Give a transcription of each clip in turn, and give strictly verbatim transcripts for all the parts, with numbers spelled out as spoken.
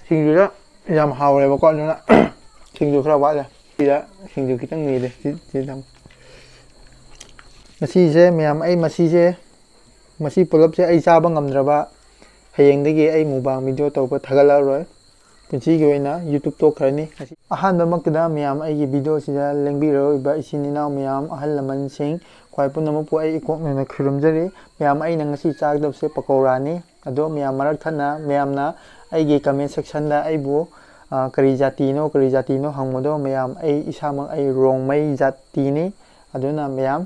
ꯁꯤꯡꯖꯨꯗ ꯌꯥꯝ ꯍꯥꯎꯔꯦꯕꯀꯣ, ꯑꯗꯨꯅ ꯁꯤꯡꯖꯨ ꯈꯔ ꯋꯥꯠꯂꯦ꯫ ꯁꯤꯗ ꯁꯤꯡꯖꯨ ꯈꯤꯇꯪ ꯅꯤꯗꯦ꯫ ꯁꯤ, ꯁꯤ ꯊꯝꯃꯣ꯫ ꯉꯁꯤꯁꯦ ꯃꯌꯥꯝ, ꯑꯩ ꯃꯁꯤꯁꯦ, ꯃꯁꯤ ꯄꯨꯂꯞꯁꯦ ꯑꯩ ꯆꯥꯕ ꯉꯝꯗ꯭ꯔꯕ, ꯍꯌꯦꯡꯗꯒꯤ ꯑꯩ mukbang video ꯇꯧꯕ ꯊꯥꯒꯠꯂꯛꯑꯔꯣꯏ꯫ ꯄꯨꯟꯁꯤꯒꯤ ꯑꯣꯏꯅ YouTube ꯇꯣꯛꯈ꯭ꯔꯅꯤ꯫ ꯑꯍꯥꯟꯕꯃꯛꯇꯗ ꯃꯌꯥꯝ ꯑꯩꯒꯤ video ꯁꯤꯗ ꯂꯦꯡꯕꯤꯔꯛꯏꯕ ꯏꯆꯤꯟ ꯏꯅꯥꯎ ꯃꯌꯥꯝ, ꯑꯍꯜ ꯂꯃꯟꯁꯤꯡ, ꯈ꯭ꯋꯥꯏ ꯄꯨꯝꯅꯃꯛꯄꯨ ꯑꯩ ꯏꯀꯣꯛꯅꯅ ꯈꯨꯔꯨꯝꯖꯔꯤ꯫ ꯃꯌꯥꯝ, ꯑꯩꯅ ꯉꯁꯤ ꯆꯥꯒꯗꯕꯁꯦ ꯄꯀꯧꯔꯥꯅꯤ꯫ ꯑꯗꯣ ꯃꯌꯥꯝ ꯃꯔꯛ ꯊꯠꯅ ꯃꯌꯥꯝꯅ ꯑꯩꯒꯤ comment section ꯗ ꯑꯩꯕꯨ, ꯑ, ꯀꯔꯤ ꯖꯥꯇꯤꯅꯣ, ꯀꯔꯤ ꯖꯥꯇꯤꯅꯣ ꯍꯪꯕꯗꯣ, ꯃꯌꯥꯝ, ꯑꯩ ꯏꯁꯥꯃꯛ ꯑꯩ ꯔꯣꯡꯃꯩ ꯖꯥꯇꯤꯅꯤ꯫ ꯑꯗꯨꯅ ꯃꯌꯥꯝ,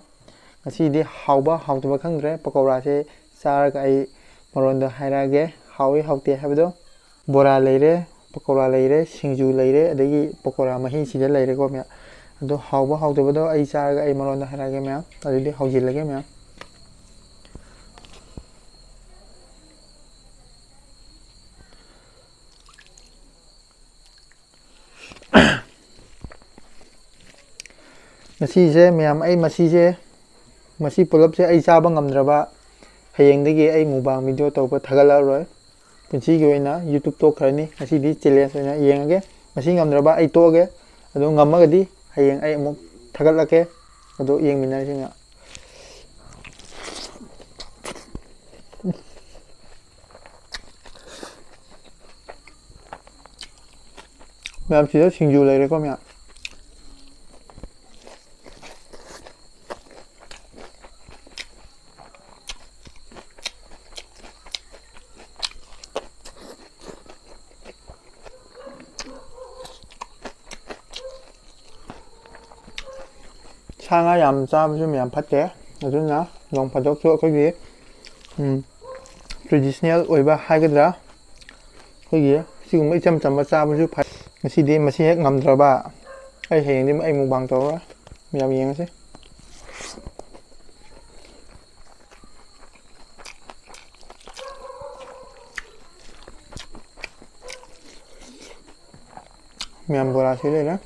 ꯉꯁꯤꯗꯤ ꯍꯥꯎꯕ ꯍꯥꯎꯇꯕ ꯈꯪꯗ꯭ꯔꯦ, ꯄꯀꯧꯔꯥꯁꯦ ꯆꯥꯔꯒ ꯑꯩ ꯃꯔꯣꯟꯗꯣ ꯍꯥꯏꯔꯛꯑꯒꯦ, ꯍꯥꯎꯏ ꯍꯥꯎꯇꯦ ꯍꯥꯏꯕꯗꯣ꯫ ꯕꯣꯔꯥ ꯂꯩꯔꯦ, ꯄꯀꯧꯔꯥ ꯂꯩꯔꯦ, ꯁꯤꯡꯖꯨ ꯂꯩꯔꯦ, ꯑꯗꯒꯤ ꯄꯀꯧꯔꯥ ꯃꯍꯤꯁꯤꯗ ꯂꯩꯔꯦꯀꯣ ꯃꯌꯥꯝ꯫ ꯑꯗꯣ ꯍꯥꯎꯕ ꯍꯥꯎꯇꯕꯗꯣ ꯑꯩ ꯆꯥꯔꯒ ꯑꯩ ꯃꯔꯣꯟꯗ ꯍꯥꯏꯔꯛꯑꯒꯦ ꯃꯌꯥꯝ꯫ ꯑꯗꯨꯗꯤ ꯍꯧꯖꯤꯜꯂꯒꯦ ꯃꯌꯥꯝ꯫ ꯉꯁꯤꯁꯦ ꯃꯌꯥꯝ, ꯑꯩ ꯃꯁꯤꯁꯦ, ꯃꯁꯤ ꯄꯨꯂꯞꯁꯦ ꯑꯩ ꯆꯥꯕ ꯉꯝꯗ꯭ꯔꯕ, ꯍꯌꯦꯡꯗꯒꯤ ꯑꯩ mukbang video ꯇꯧꯕ ꯊꯥꯒꯠꯂꯛꯑꯔꯣꯏ꯫ ꯄꯨꯟꯁꯤꯒꯤ ꯑꯣꯏꯅ YouTube ꯇꯣꯛꯈ꯭ꯔꯅꯤ꯫ ꯉꯁꯤꯗꯤ challenge ꯑꯣꯏꯅ ꯌꯦꯡꯉꯒꯦ꯫ ꯉꯁꯤ ꯉꯝꯗ꯭ꯔꯕ ꯑꯩ ꯇꯣꯛꯑꯒꯦ꯫ ꯑꯗꯣ ꯉꯝꯃꯒꯗꯤ ꯍꯌꯦꯡ ꯑꯩ ꯑꯃꯨꯛ ꯊꯥꯒꯠꯂꯛꯀꯦ꯫ ꯑꯗꯣ ꯌꯦꯡꯃꯤꯟꯅꯔꯁꯤ ꯃꯌꯥꯝ꯫ ꯃꯌꯥꯝ, ꯁꯤꯗ ꯁꯤꯡꯖꯨ ꯂꯩꯔꯦꯀꯣ ꯃꯌꯥꯝ꯫ ꯁꯥ ꯉꯥ ꯌꯥꯝ ꯆꯥꯕꯁꯨ ꯃꯌꯥꯝ ꯐꯠꯇꯦ꯫ ꯑꯗꯨꯅ ꯅꯣꯡ ꯐꯥꯗꯣꯛꯁꯨ ꯑꯩꯈꯣꯏꯒꯤ, ꯎꯝ, traditional ꯑꯣꯏꯕ ꯍꯥꯏꯒꯗ꯭ꯔꯥ, ꯑꯩꯈꯣꯏꯒꯤ ꯁꯤꯒꯨꯝꯕ ꯏꯆꯝ ꯆꯝꯕ ꯆꯥꯕꯁꯨ ꯐꯩ꯫ ꯉꯁꯤꯗꯤ ꯃꯁꯤ ꯍꯦꯛ ꯉꯝꯗ꯭ꯔꯕ, ꯑꯩ ꯍꯌꯦꯡꯗꯤ ꯑꯩ mukbang ꯇꯧꯔꯣꯏ꯫ ꯃꯌꯥꯝ ꯌꯦꯡꯉꯁꯤ꯫ ꯃꯌꯥꯝ, ꯕꯣꯔꯥꯁꯤ ꯂꯩꯔꯦ꯫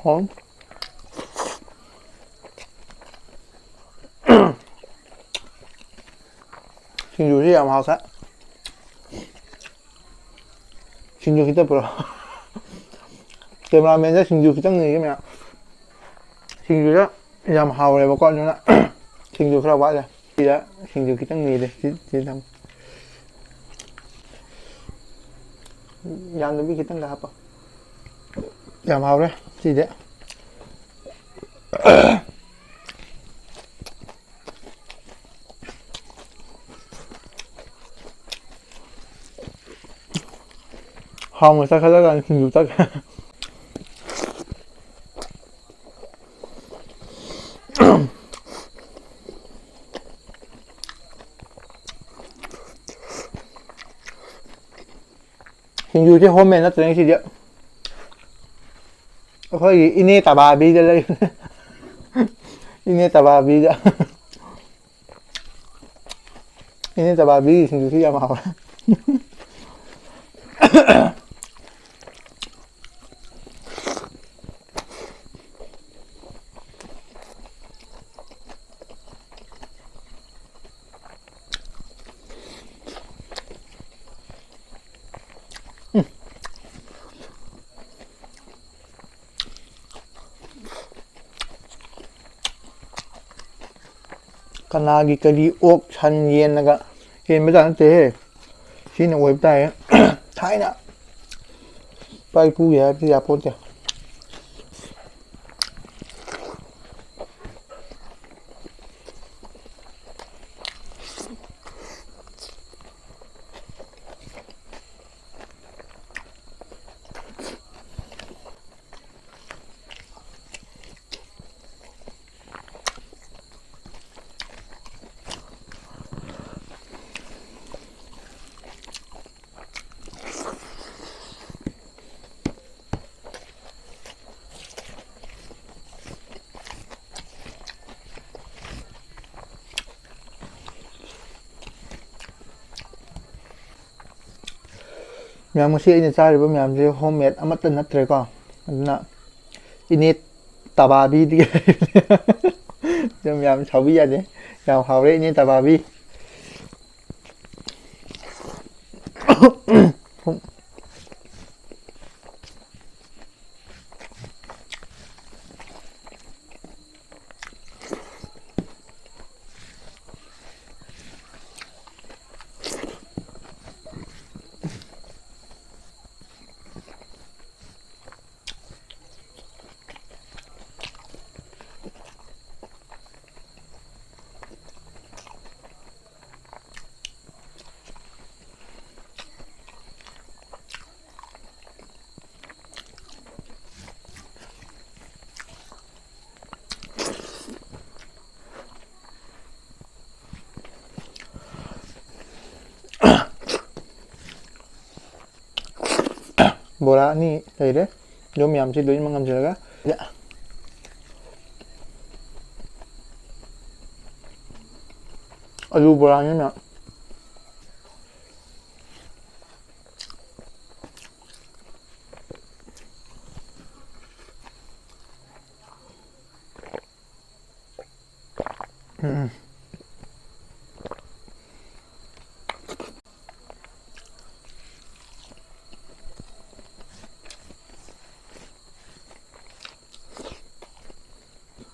ꯍꯥꯎ꯫ ꯁꯤꯡꯖꯨꯁꯤ ꯌꯥꯝ ꯍꯥꯎꯈ꯭ꯔꯦ꯫ ꯁꯤꯡꯖꯨ ꯈꯤꯇ ꯄꯨꯔꯛꯑꯣ꯫ ꯀꯦꯃꯦꯔꯥꯃꯦꯟꯗ ꯁꯤꯡꯖꯨ ꯈꯤꯇꯪ ꯅꯤꯒꯦ ꯃꯌꯥꯝ꯫ ꯁꯤꯡꯖꯨꯗ ꯌꯥꯝ ꯍꯥꯎꯔꯦꯕꯀꯣ, ꯑꯗꯨꯅ ꯁꯤꯡꯖꯨ ꯈꯔ ꯋꯥꯠꯂꯦ꯫ ꯁꯤꯗ ꯁꯤꯡꯖꯨ ꯈꯤꯇꯪ ꯅꯤꯔꯦ꯫ ꯁꯤ, ꯁꯤ ꯊꯝꯃꯨ꯫ ꯌꯥꯝꯗꯕꯤ ꯈꯤꯇꯪꯒ ꯍꯥꯞꯄꯣ꯫ ꯌꯥꯝ ꯍꯥꯎꯔꯦ ꯁꯤꯗꯤ꯫ ꯍꯥꯎꯅ ꯆꯥꯈꯠꯂꯀꯥꯟꯗ ꯁꯤꯡꯖꯨ ꯆꯥꯈꯠ꯫ ꯁꯤꯡꯖꯨꯁꯦ ꯍꯣꯝꯃꯦ ꯅꯠꯇ꯭ꯔꯦ ꯉꯁꯤꯗꯤ꯫ ꯑꯩꯈꯣꯏꯒꯤ ꯏꯅꯦ ꯇꯕꯥꯕꯤꯗ ꯂꯩꯕꯅꯦ꯫ ꯏꯅꯦ ꯇꯕꯥꯕꯤꯗ꯫ ꯏꯅꯦ ꯇꯕꯥꯕꯤꯒꯤ ꯁꯤꯡꯖꯨꯁꯤ ꯌꯥꯝ ꯍꯥꯎꯋꯦ꯫ ꯀꯅꯥꯒꯤ ꯀꯔꯤ ꯑꯣꯛ ꯁꯟ ꯌꯦꯟꯅꯒ ꯍꯦꯟꯕꯖꯥꯠ ꯅꯠꯇꯦꯍꯦ꯫ ꯁꯤꯅ ꯑꯣꯏꯕ ꯇꯥꯏꯌꯦ꯫ ꯊꯥꯏꯅ ꯏꯄꯥ ꯏꯄꯨꯒꯤ ꯍꯥꯏꯕꯗꯤ ꯌꯥꯄꯣꯟꯇꯦ꯫ ꯃꯌꯥꯝ, ꯉꯁꯤ ꯑꯩꯅ ꯆꯥꯔꯤꯕ ꯃꯌꯥꯝꯁꯦ ꯍꯣꯝ ꯃꯦꯗ ꯑꯃꯠꯇ ꯅꯠꯇ꯭ꯔꯦꯀꯣ꯫ ꯑꯗꯨꯅ ꯏꯅꯦ ꯇꯕꯥꯕꯤꯗꯒꯤ ꯑꯗꯨꯝ ꯌꯥꯝ ꯁꯥꯎꯕꯤ ꯌꯥꯗꯦ꯫ ꯌꯥꯝ ꯍꯥꯎꯔꯦ ꯏꯅꯦ ꯇꯕꯥꯕꯤ꯫ ꯕꯣꯔꯥ ꯑꯅꯤ ꯂꯩꯔꯦ꯫ ꯑꯗꯨ ꯃꯌꯥꯝꯁꯤ ꯂꯣꯏꯅꯃꯛ ꯉꯝꯖꯔꯒ ꯑꯂꯨ ꯕꯣꯔꯥꯅꯤꯅ꯫ ꯎꯝ꯫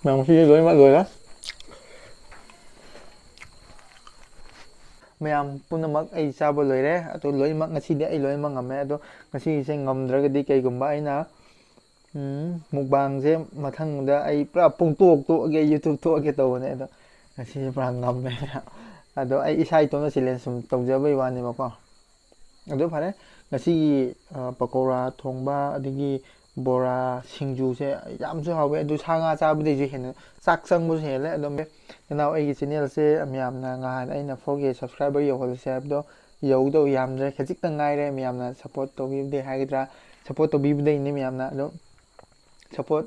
ꯃꯌꯥꯝꯁꯤꯗꯤ ꯂꯣꯏꯅꯃꯛ ꯂꯣꯏꯔꯦ꯫ ꯃꯌꯥꯝ ꯄꯨꯝꯅꯃꯛ ꯑꯩ ꯆꯥꯕ ꯂꯣꯏꯔꯦ꯫ ꯑꯗꯣ ꯂꯣꯏꯅꯃꯛ ꯉꯁꯤꯗꯤ ꯑꯩ ꯂꯣꯏꯅꯃꯛ ꯉꯝꯃꯦ꯫ ꯑꯗꯣ ꯉꯁꯤꯒꯤꯁꯦ ꯉꯝꯗ꯭ꯔꯒꯗꯤ ꯀꯩꯒꯨꯝꯕ ꯑꯩꯅ, ꯎꯝ, mukbangꯁꯦ ꯃꯊꯪꯗ ꯑꯩ ꯄꯨꯔꯥ ꯄꯨꯡꯇꯣꯛ ꯇꯣꯛꯑꯒꯦ, YouTube ꯇꯣꯛꯑꯒꯦ ꯇꯧꯕꯅꯦ꯫ ꯑꯗꯣ ꯉꯁꯤꯁꯦ ꯄꯨꯔꯥ ꯉꯝꯃꯦ꯫ ꯑꯗꯣ ꯑꯩ ꯏꯁꯥ ꯏꯇꯣꯝꯇ challenge ꯁꯨꯝ ꯇꯧꯖꯕꯩ ꯋꯥꯅꯦꯕꯀꯣ꯫ ꯑꯗꯨ ꯐꯔꯦ, ꯉꯁꯤꯒꯤ, ꯑ, ꯄꯀꯧꯔꯥ ꯊꯣꯡꯕ, ꯑꯗꯒꯤ ꯕꯣꯔꯥ, ꯁꯤꯡꯖꯨꯁꯦ ꯌꯥꯝꯁꯨ ꯍꯥꯎꯋꯦ꯫ ꯑꯗꯨ ꯁꯥ ꯉꯥ ꯆꯥꯕꯗꯩꯁꯨ ꯍꯦꯟꯅ ꯆꯥꯛ ꯆꯪꯕꯁꯨ ꯍꯦꯜꯂꯦ꯫ ꯑꯗꯨꯝ ꯅꯅꯥꯎ, ꯑꯩꯒꯤ channelꯁꯦ ꯃꯌꯥꯝꯅ ꯉꯍꯥꯟ ꯑꯩꯅ four K subscriber ꯌꯧꯍꯜꯂꯁꯦ ꯍꯥꯏꯕꯗꯣ ꯌꯧꯗꯧ ꯌꯥꯝꯗ꯭ꯔꯦ, ꯈꯖꯤꯛꯇꯪ ꯉꯥꯏꯔꯦ꯫ ꯃꯌꯥꯝꯅ support ꯇꯧꯕꯤꯕꯗꯩ ꯍꯥꯏꯒꯗ꯭ꯔꯥ, support ꯇꯧꯕꯤꯕꯗꯩꯅꯤ ꯃꯌꯥꯝꯅ꯫ ꯑꯗꯣ support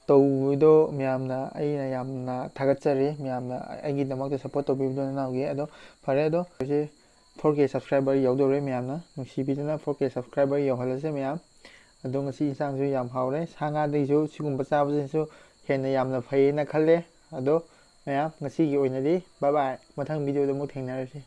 ꯇꯧꯕꯗꯣ ꯃꯌꯥꯝꯅ, ꯑꯩꯅ ꯌꯥꯝꯅ ꯊꯥꯒꯠꯆꯔꯤ꯫ ꯃꯌꯥꯝꯅ ꯑꯩꯒꯤꯗꯃꯛꯇ support ꯇꯧꯕꯤꯕꯗꯣ ꯅꯅꯥꯎꯒꯤ꯫ ꯑꯗꯣ ꯐꯔꯦ, ꯑꯗꯣ ꯍꯧꯖꯤꯛ four K subscriber ꯌꯧꯗꯧꯔꯦ꯫ ꯃꯌꯥꯝꯅ ꯅꯨꯡꯁꯤꯕꯤꯗꯨꯅ four K subscriber ꯌꯧꯍꯜꯂꯁꯦ ꯃꯌꯥꯝ꯫ ꯑꯗꯣ ꯉꯁꯤ ꯏꯟꯁꯥꯡꯁꯨ ꯌꯥꯝ ꯍꯥꯎꯔꯦ꯫ ꯁꯥ ꯉꯥꯗꯩꯁꯨ ꯁꯤꯒꯨꯝꯕ ꯆꯥꯕꯁꯤꯁꯨ ꯍꯦꯟꯅ ꯌꯥꯝꯅ ꯐꯩꯌꯦꯅ ꯈꯜꯂꯦ꯫ ꯑꯗꯣ ꯃꯌꯥꯝ, ꯉꯁꯤꯒꯤ ꯑꯣꯏꯅꯗꯤ bye bye, ꯃꯊꯪ videoꯗ ꯑꯃꯨꯛ ꯊꯦꯡꯅꯔꯁꯤ꯫